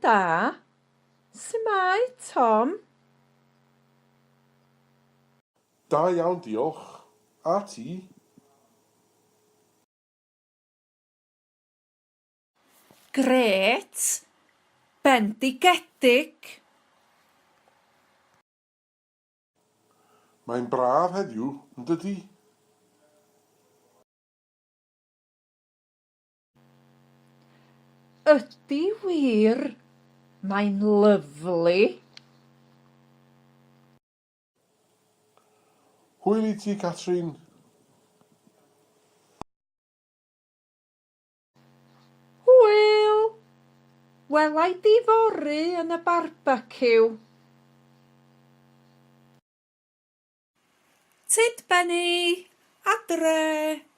da. Su'mai, Tom? Da iawn diolch. A ti? Grêt! Bendigedig! Mae'n braf heddiw, yn dydy? Ydy wir, mae'n lyfli. Hwyl i ti, Catrin. Hwyl! Wela i di fory yn y barbeciw. Tyd Benny! Adre!